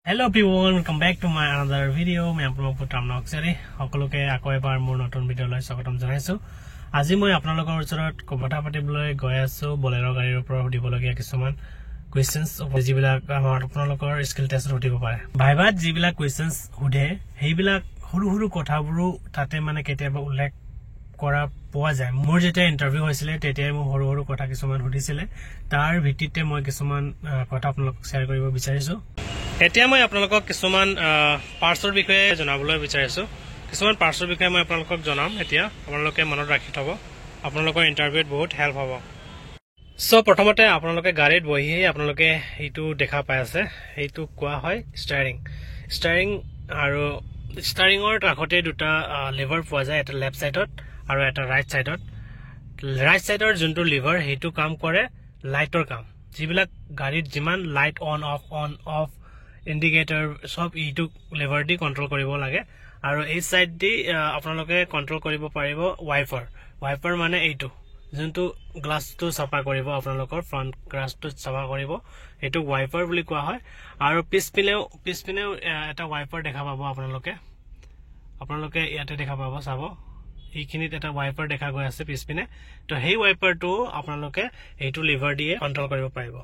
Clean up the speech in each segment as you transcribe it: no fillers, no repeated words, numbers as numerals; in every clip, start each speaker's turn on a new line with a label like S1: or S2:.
S1: Hello everyone, welcome back to my another video. মই আপোনালোকৰ ৰামনক্সাৰী, সকলোকে আকৌ এবাৰ মোৰ নতুন ভিডিঅ'লৈ স্বাগতম জনাইছোঁ। আজি মই আপোনালোকৰ ওচৰত কথা পাতিবলৈ গৈ আছোঁ বলেৰ' গাড়ীৰ ওপৰত সুধিবলগীয়া কিছুমান কুৱেশ্যনছ, যিবিলাক আমাৰ আপোনালোকৰ স্কিল টেষ্টত সুধিব পাৰে। ভাইভাত যিবিলাক কুৱেশ্যনছ সোধে, সেইবিলাক সৰু সৰু কথাবোৰো তাতে মানে কেতিয়াবা উল্লেখ কৰা পোৱা যায়। মোৰ যেতিয়া ইণ্টাৰভিউ হৈছিলে, তেতিয়াই মোক সৰু সৰু কথা কিছুমান সুধিছিলে। তাৰ ভিত্তিতে মই কিছুমান কথা আপোনালোকক শ্বেয়াৰ কৰিব বিচাৰিছোঁ। এতিয়া মই আপোনালোকক কিছুমান পাৰ্টছৰ বিষয়ে জনাবলৈ বিচাৰিছোঁ। কিছুমান পাৰ্টছৰ বিষয়ে মই আপোনালোকক জনাম এতিয়া। আপোনালোকে মনত ৰাখি থ'ব, আপোনালোকৰ ইণ্টাৰভিউত বহুত হেল্প হ'ব। চ' প্ৰথমতে আপোনালোকে গাড়ীত বহিয়েই আপোনালোকে সেইটো দেখা পাই আছে, সেইটো কোৱা হয় ষ্টাৰিং। ষ্টাৰিং আৰু ষ্টাৰিঙৰ কাষতে দুটা লিভাৰ পোৱা যায়, এটা লেফ্ট ছাইডত আৰু এটা ৰাইট ছাইডত। ৰাইট ছাইডৰ যোনটো লিভাৰ, সেইটো কাম কৰে লাইটৰ কাম। যিবিলাক গাড়ীত যিমান light on off, on off, indicator, চব এইটো লিভাৰ দি কণ্ট্ৰল কৰিব লাগে। আৰু এই ছাইড দি আপোনালোকে কণ্ট্ৰল কৰিব পাৰিব ৱাইপাৰ। ৱাইপাৰ মানে এইটো, যোনটো গ্লাছটো চাফা কৰিব, আপোনালোকৰ ফ্ৰণ্ট গ্লাছটো চাফা কৰিব, সেইটো ৱাইপাৰ বুলি কোৱা হয়। আৰু পিছপিনেও এটা ৱাইপাৰ দেখা পাব আপোনালোকে। আপোনালোকে ইয়াতে দেখা পাব, চাব, এইখিনিত এটা ৱাইপাৰ দেখা গৈ আছে পিছপিনে। তো সেই ৱাইপাৰটো আপোনালোকে এইটো লিভাৰ দিয়ে কণ্ট্ৰল কৰিব পাৰিব।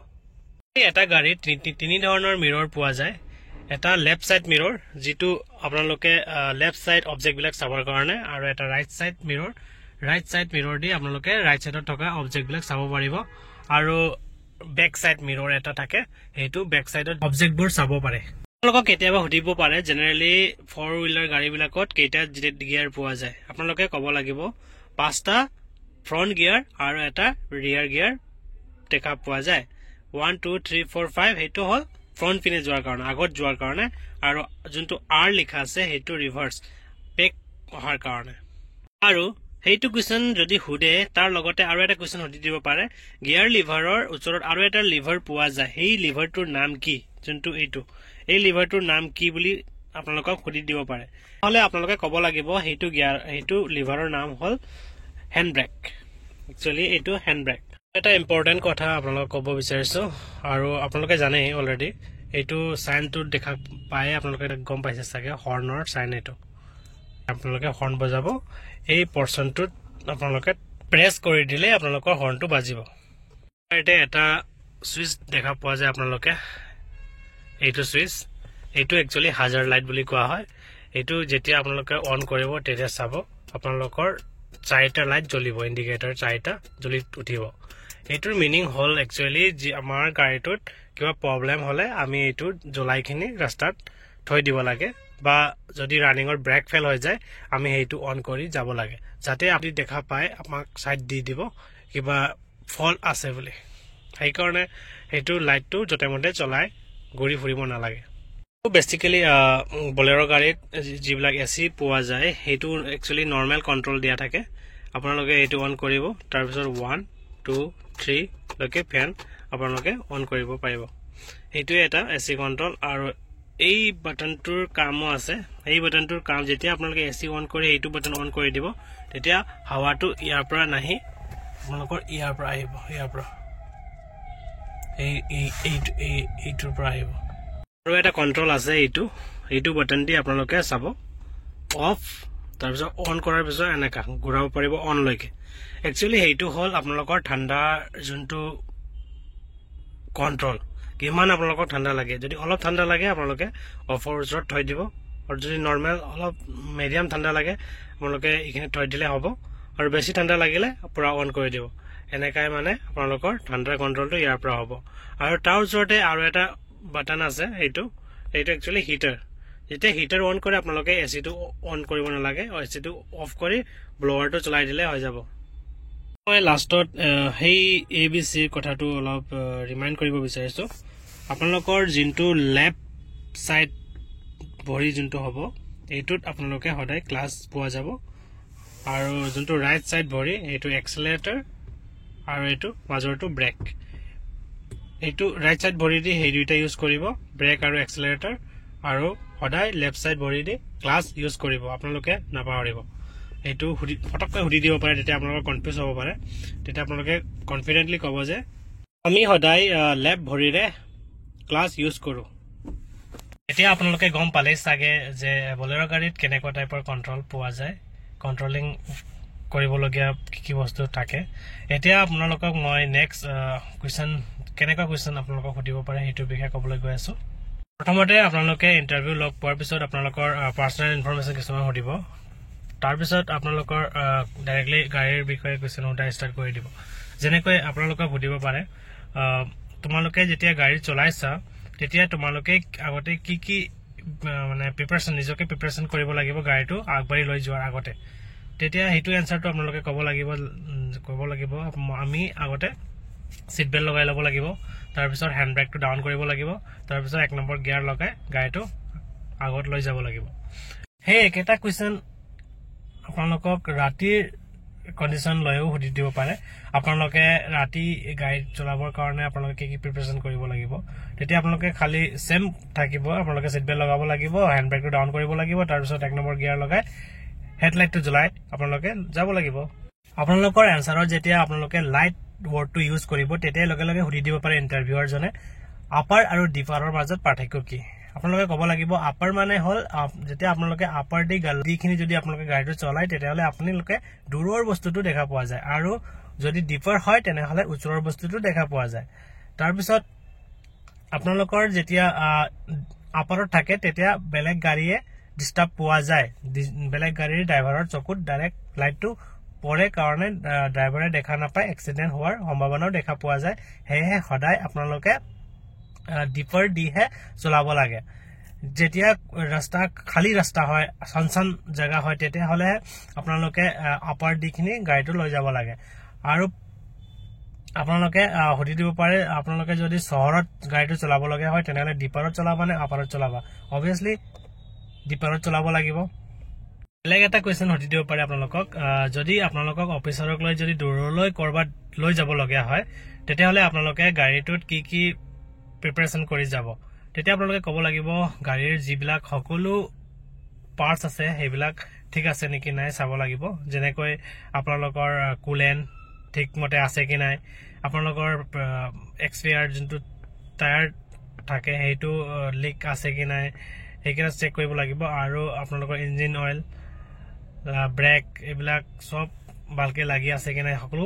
S1: এটা গাড়ীত তিনি ধৰণৰ মিৰৰ পোৱা যায়। এটা লেফ্ট ছাইড মিৰৰ, যিটো আপোনালোকে লেফ্ট ছাইড অবজেক্টবিলাক চাবৰ কাৰণে, আৰু এটা right side mirror. Right side mirror দি আপোনালোকে ৰাইট ছাইডত থকা অবজেক্টবিলাক চাব পাৰিব। আৰু বেক ছাইড মিৰৰ এটা থাকে, সেইটো বেক ছাইডত অবজেক্টবোৰ চাব পাৰে। আপোনালোকক কেতিয়াবা সুধিব পাৰে, জেনেৰেলি ফ'ৰ হুইলাৰ গাড়ীবিলাকত কেইটা গিয়াৰ পোৱা যায়? আপোনালোকে ক'ব লাগিব পাঁচটা ফ্ৰণ্ট গিয়াৰ আৰু এটা ৰিয়াৰ গিয়াৰ দেখা পোৱা যায়। 1, 2, 3, 4, 5, সেইটো হ'ল ফ্ৰণ্ট পিনে যোৱাৰ কাৰণে, আগত যোৱাৰ কাৰণে। আৰু যোনটো আৰ লিখা আছে, সেইটো ৰিভাৰ্চ, বেক অহাৰ কাৰণে। আৰু সেইটো কুৱেশ্যন যদি সোধে, তাৰ লগতে আৰু এটা কুৱেশ্যন সুধি দিব পাৰে, গিয়াৰ লিভাৰৰ ওচৰত আৰু এটা লিভাৰ পোৱা যায়, সেই লিভাৰটোৰ নাম কি? যোনটো এইটো, এই লিভাৰটোৰ নাম কি বুলি আপোনালোকক সুধি দিব পাৰে। নহ'লে আপোনালোকে ক'ব লাগিব সেইটো লিভাৰৰ নাম হ'ল হেণ্ড ব্ৰেক। একচুৱেলি এইটো হেণ্ড ব্ৰেক। এটা ইম্পৰ্টেণ্ট কথা আপোনালোকক ক'ব বিচাৰিছোঁ, আৰু আপোনালোকে জানেই অলৰেডি, এইটো চাইনটোত দেখা পাই আপোনালোকে গম পাইছে চাগে, হৰ্ণৰ চাইন এইটো। আপোনালোকে হৰ্ণ বজাব, এই পৰ্চনটোত আপোনালোকে প্ৰেছ কৰি দিলে আপোনালোকৰ হৰ্ণটো বাজিব। ইয়াতে এটা চুইচ দেখা পোৱা যায় আপোনালোকে, এইটো চুইচ, এইটো একচুৱেলি হাজাৰ্ড লাইট বুলি কোৱা হয়। এইটো যেতিয়া আপোনালোকে অন কৰিব, তেতিয়া চাব আপোনালোকৰ চাৰিটা লাইট জ্বলিব, ইণ্ডিকেটৰ চাৰিটা জ্বলি উঠিব। এইটোৰ মিনিং হ'ল একচুৱেলি যি আমাৰ গাড়ীটোত কিবা প্ৰব্লেম হ'লে আমি এইটো জ্বলাইখিনি ৰাস্তাত থৈ দিব লাগে, বা যদি ৰানিঙৰ ব্ৰেক ফেইল হৈ যায়, আমি সেইটো অন কৰি যাব লাগে, যাতে আপুনি দেখা পায়, আমাক ছাইড দি দিব কিবা ফল্ট আছে বুলি। সেইকাৰণে সেইটো লাইটটো য'তে মতে জ্বলাই ঘূৰি ফুৰিব নালাগে। বেচিকেলি বলেৰ' গাড়ীত যিবিলাক এ চি পোৱা যায়, সেইটো একচুৱেলি নৰ্মেল কণ্ট্ৰল দিয়া থাকে। আপোনালোকে এইটো অন কৰিব, তাৰপিছত 1, 2, 3লৈকে ফেন আপোনালোকে অন কৰিব পাৰিব। সেইটোৱে এটা এ চি কণ্ট্ৰল। আৰু এই বাটনটোৰ কামো আছে। এই বাটনটোৰ কাম, যেতিয়া আপোনালোকে এ চি অন কৰি এইটো বাটন অন কৰি দিব, তেতিয়া হাৱাটো ইয়াৰ পৰা নাহি আপোনালোকৰ ইয়াৰ পৰা আহিব, ইয়াৰ পৰা এই এই এইটো এই এইটোৰ পৰা আহিব। আৰু এটা কণ্ট্ৰল আছে এইটো বাটন দি আপোনালোকে চাব, অফ, তাৰপিছত অন কৰাৰ পিছত এনেকা ঘূৰাব পাৰিব অনলৈকে। একচুৱেলি সেইটো হ'ল আপোনালোকৰ ঠাণ্ডাৰ যোনটো কণ্ট্ৰল, কিমান আপোনালোকক ঠাণ্ডা লাগে। যদি অলপ ঠাণ্ডা লাগে, আপোনালোকে অফৰ ওচৰত থৈ দিব। আৰু যদি নৰ্মেল অলপ মিডিয়াম ঠাণ্ডা লাগে, আপোনালোকে এইখিনি থৈ দিলে হ'ব। আৰু বেছি ঠাণ্ডা লাগিলে পূৰা অন কৰি দিব। এনেকাই মানে আপোনালোকৰ ঠাণ্ডাৰ কণ্ট্ৰলটো ইয়াৰ পৰা হ'ব। আৰু তাৰ ওচৰতে আৰু এটা বাটন আছে, এইটো একচুৱেলি হিটাৰ। যেতিয়া হিটাৰ অন কৰে, আপোনালোকে এ চিটো অন কৰিব নালাগে, এ চিটো অফ কৰি ব্লৱাৰটো চলাই দিলে হৈ যাব। মই লাষ্টত সেই এ বি চিৰ কথাটো অলপ ৰিমাইণ্ড কৰিব বিচাৰিছোঁ। আপোনালোকৰ যোনটো লেফ্ট ছাইড ভৰি যোনটো হ'ব, এইটোত আপোনালোকে সদায় ক্লাছ পোৱা যাব। আৰু যোনটো ৰাইট ছাইড ভৰি, সেইটো এক্সেলেৰেটৰ, আৰু এইটো মাজৰটো ব্ৰেক। এইটো ৰাইট ছাইড ভৰি দি সেই দুইটা ইউজ কৰিব, ব্ৰেক আৰু এক্সেলেৰেটৰ। আৰু সদায় লেফ্ট ছাইড ভৰি দি ক্লাছ ইউজ কৰিব, আপোনালোকে নাপাহৰিব। এইটো ফটককৈ সুধি দিব পাৰে, তেতিয়া আপোনালোকৰ কনফিউজ হ'ব পাৰে। তেতিয়া আপোনালোকে কনফিডেণ্টলি ক'ব যে আমি সদায় লেফ্ট ভৰিৰে ক্লাছ ইউজ কৰোঁ। এতিয়া আপোনালোকে গম পালেই চাগে যে বলেৰ' গাড়ীত কেনেকুৱা টাইপৰ কণ্ট্ৰল পোৱা যায়, কণ্ট্ৰলিং কৰিবলগীয়া কি কি বস্তু থাকে। এতিয়া আপোনালোকক মই নেক্সট কুৱেশ্যন, কেনেকুৱা কুৱেশ্যন আপোনালোকক সুধিব পাৰে, সেইটোৰ বিষয়ে ক'বলৈ গৈ আছোঁ। প্ৰথমতে আপোনালোকে ইণ্টাৰভিউ লগ পোৱাৰ পিছত আপোনালোকৰ পাৰ্চনেল ইনফৰমেশ্যন কিছুমান সুধিব। তাৰপিছত আপোনালোকৰ ডাইৰেক্টলি গাড়ীৰ বিষয়ে কুৱেশ্যন সোধা ষ্টাৰ্ট কৰি দিব। যেনেকৈ আপোনালোকক সুধিব পাৰে, তোমালোকে যেতিয়া গাড়ী চলাইছা, তেতিয়া তোমালোকে আগতে কি কি মানে প্ৰিপাৰেশ্যন, নিজকে প্ৰিপাৰেশ্যন কৰিব লাগিব গাড়ীটো আগবাঢ়ি লৈ যোৱাৰ আগতে? তেতিয়া সেইটো এনচাৰটো আপোনালোকে ক'ব লাগিব, আমি আগতে চিট বেল্ট লগাই ল'ব লাগিব, তাৰপিছত হেণ্ড ব্ৰেকটো ডাউন কৰিব লাগিব, তাৰপিছত 1 নম্বৰ গিয়াৰ লগাই গাড়ীটো আগত লৈ যাব লাগিব। সেই একেটা কুৱেশ্যন আপোনালোকক ৰাতিৰ কণ্ডিশ্যন লৈও সুধি দিব পাৰে। আপোনালোকে ৰাতি গাড়ী চলাবৰ কাৰণে আপোনালোকে কি কি প্ৰিপেৰেশ্যন কৰিব লাগিব? তেতিয়া আপোনালোকে খালি ছেম থাকিব, আপোনালোকে চিট বেল্ট লগাব লাগিব, হেণ্ড ব্ৰেকটো ডাউন কৰিব লাগিব, তাৰপিছত 1 নম্বৰ গিয়াৰ লগাই হেডলাইটটো জ্বলাই আপোনালোকে যাব লাগিব। আপোনালোকৰ এনচাৰত যেতিয়া আপোনালোকে লাইট ৱৰ্ডটো ইউজ কৰিব, তেতিয়াই লগে লগে সুধি দিব পাৰে ইণ্টাৰভিউৱাৰজনে, আপাৰ আৰু ডিপাৰৰ মাজত পাৰ্থক্য কি? আপোনালোকে ক'ব লাগিব, আপাৰ মানে হ'ল যেতিয়া আপোনালোকে আপাৰ দি যিখিনি যদি আপোনালোকে গাড়ীটো চলায়, তেতিয়াহ'লে আপোনালোকে দূৰৰ বস্তুটো দেখা পোৱা যায় আৰু যদি ডিপাৰ হয়, তেনেহ'লে ওচৰৰ বস্তুটো দেখা পোৱা যায়। তাৰপিছত আপোনালোকৰ যেতিয়া আপাৰত থাকে, তেতিয়া বেলেগ গাড়ীয়ে ডিষ্টাৰ্ব পোৱা যায়। বেলেগ গাড়ীৰ ড্ৰাইভাৰৰ চকুত ডাইৰেক্ট লাইটটো পৰে কাৰণে ড্ৰাইভাৰে দেখা নাপায়, এক্সিডেণ্ট হোৱাৰ সম্ভাৱনাও দেখা পোৱা যায়। সেয়েহে সদায় আপোনালোকে ডিপাৰ দিহে চলাব লাগে। যেতিয়া ৰাস্তা খালী ৰাস্তা হয়, চনচান জেগা হয়, তেতিয়াহ'লে আপোনালোকে আপাৰ দি কিনি গাড়ীটো লৈ যাব লাগে। আৰু আপোনালোকে সুধি দিব পাৰে, আপোনালোকে যদি চহৰত গাড়ীটো চলাব লগীয়া হয়, তেনেহ'লে ডিপাৰত চলাবা নে আপাৰত চলাবা? অভিয়াছলি ডিপাৰত চলাব লাগিব। বেলেগ এটা কুৱেশ্যন সুধি দিব পাৰে আপোনালোকক, যদি আপোনালোকক অফিচাৰক লৈ যদি দূৰলৈ ক'ৰবাত লৈ যাব লগীয়া হয়, তেতিয়াহ'লে আপোনালোকে গাড়ীটোত কি কি প্ৰিপেৰেশ্যন কৰি যাব? তেতিয়া আপোনালোকে ক'ব লাগিব, গাড়ীৰ যিবিলাক সকলো পাৰ্টছ আছে, সেইবিলাক ঠিক আছে নেকি নাই চাব লাগিব। যেনেকৈ আপোনালোকৰ কুলেণ্ট ঠিকমতে আছে কি নাই, আপোনালোকৰ এক্সপিয়াৰ যোনটো টায়াৰ থাকে, সেইটো লিক আছে কি নাই, সেইকেইটা চেক কৰিব লাগিব। আৰু আপোনালোকৰ ইঞ্জিন অইল, ব্ৰেক, এইবিলাক চব ভালকে লাগি আছে কি নাই, সকলো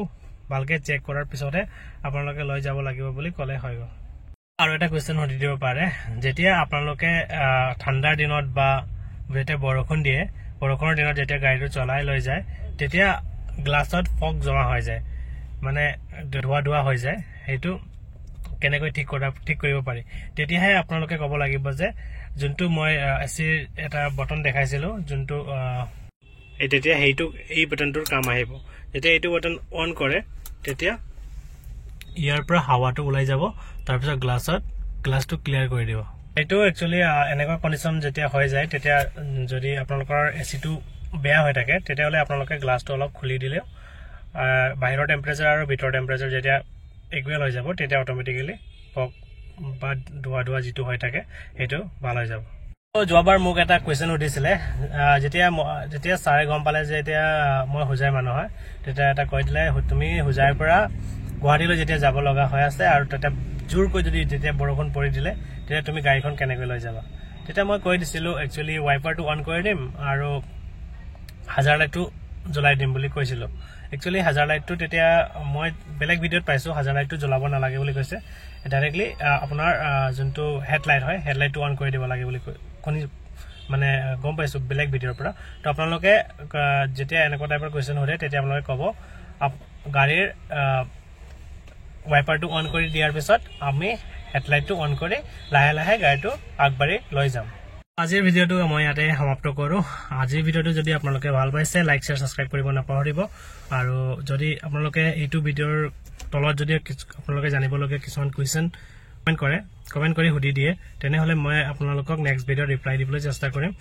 S1: ভালকে চেক কৰাৰ পিছতহে আপোনালোকে লৈ যাব লাগিব বুলি ক'লে হৈ গ'ল। আৰু এটা কুৱেশ্যন সুধি দিব পাৰে, যেতিয়া আপোনালোকে ঠাণ্ডাৰ দিনত বা যেতিয়া বৰষুণ দিয়ে, বৰষুণৰ দিনত যেতিয়া গাড়ীটো চলাই লৈ যায়, তেতিয়া গ্লাছত ফগ জমা হৈ যায়, মানে ধোঁৱা ধোঁৱা হৈ যায়, সেইটো কেনেকৈ ঠিক কৰিব পাৰি? তেতিয়াহে আপোনালোকে ক'ব লাগিব যে যোনটো মই এচিৰ এটা বটন দেখাইছিলোঁ, যোনটো এই, তেতিয়া সেইটো এই বাটনটোৰ কাম আহিব। যেতিয়া এইটো বাটন অন কৰে, তেতিয়া ইয়াৰ পৰা হাৱাটো ওলাই যাব, তাৰপিছত গ্লাছটো ক্লিয়াৰ কৰি দিব। এইটো একচুৱেলি এনেকুৱা কণ্ডিশ্যন যেতিয়া হৈ যায়, তেতিয়া যদি আপোনালোকৰ এচিটো বেয়া হৈ থাকে, তেতিয়াহ'লে আপোনালোকে গ্লাছটো অলপ খুলি দিলেও বাহিৰৰ টেম্পাৰেচাৰ আৰু ভিতৰৰ টেম্পাৰেচাৰ যেতিয়া ইকুৱেল হৈ যাব, তেতিয়া অট'মেটিকেলি ফগ বা ধোঁৱা ধোঁৱা যিটো হৈ থাকে, সেইটো ভাল হৈ যাব। যোৱাবাৰ মোক এটা কুৱেশ্যন সুধিছিলে, যেতিয়া ছাৰে গম পালে যে এতিয়া মই হোজাই মানুহ হয়, তেতিয়া এটা কৈ দিলে, তুমি হোজাইৰ পৰা গুৱাহাটীলৈ যেতিয়া যাব লগা হৈ আছে আৰু তেতিয়া জোৰকৈ যদি যেতিয়া বৰষুণ পৰি দিলে, তেতিয়া তুমি গাড়ীখন কেনেকৈ লৈ যাবা? তেতিয়া মই কৈ দিছিলোঁ, একচুৱেলি ৱাইপাৰটো অন কৰি দিম আৰু হাজাৰ্ড লাইটটো জ্বলাই দিম বুলি কৈছিলোঁ। একচুৱেলি হাজাৰ্ড লাইটটো তেতিয়া মই বেলেগ ভিডিঅ'ত পাইছোঁ, হাজাৰ্ড লাইটটো জ্বলাব নালাগে বুলি কৈছে। ডাইৰেক্টলি আপোনাৰ যোনটো হেডলাইট হয়, হেডলাইটটো অন কৰি দিব লাগে বুলি কৈ শুনি, মানে গম পাইছোঁ বেলেগ ভিডিঅ'ৰ পৰা। তো আপোনালোকে যেতিয়া এনেকুৱা টাইপৰ কুৱেশ্যন সোধে, তেতিয়া আপোনালোকে ক'ব, গাড়ীৰ ৱাইপাৰটো অন কৰি দিয়াৰ পিছত আমি হেডলাইটটো অন কৰি লাহে লাহে গাড়ীটো আগবাঢ়ি লৈ যাম। আজিৰ ভিডিঅ'টো মই ইয়াতে সমাপ্ত কৰোঁ। আজিৰ ভিডিঅ'টো যদি আপোনালোকে ভাল পাইছে, লাইক, শ্বেয়াৰ, ছাবস্ক্ৰাইব কৰিব নাপাহৰিব। আৰু যদি আপোনালোকে এইটো ভিডিঅ'ৰ তলত যদি আপোনালোকে জানিবলগীয়া কিছুমান কুৱেশ্যন কমেণ্ট কৰে, কমেণ্ট কৰি সুধি দিয়ে, তেনেহ'লে মই আপোনালোকক নেক্সট ভিডিঅ'ত ৰিপ্লাই দিবলৈ চেষ্টা কৰিম।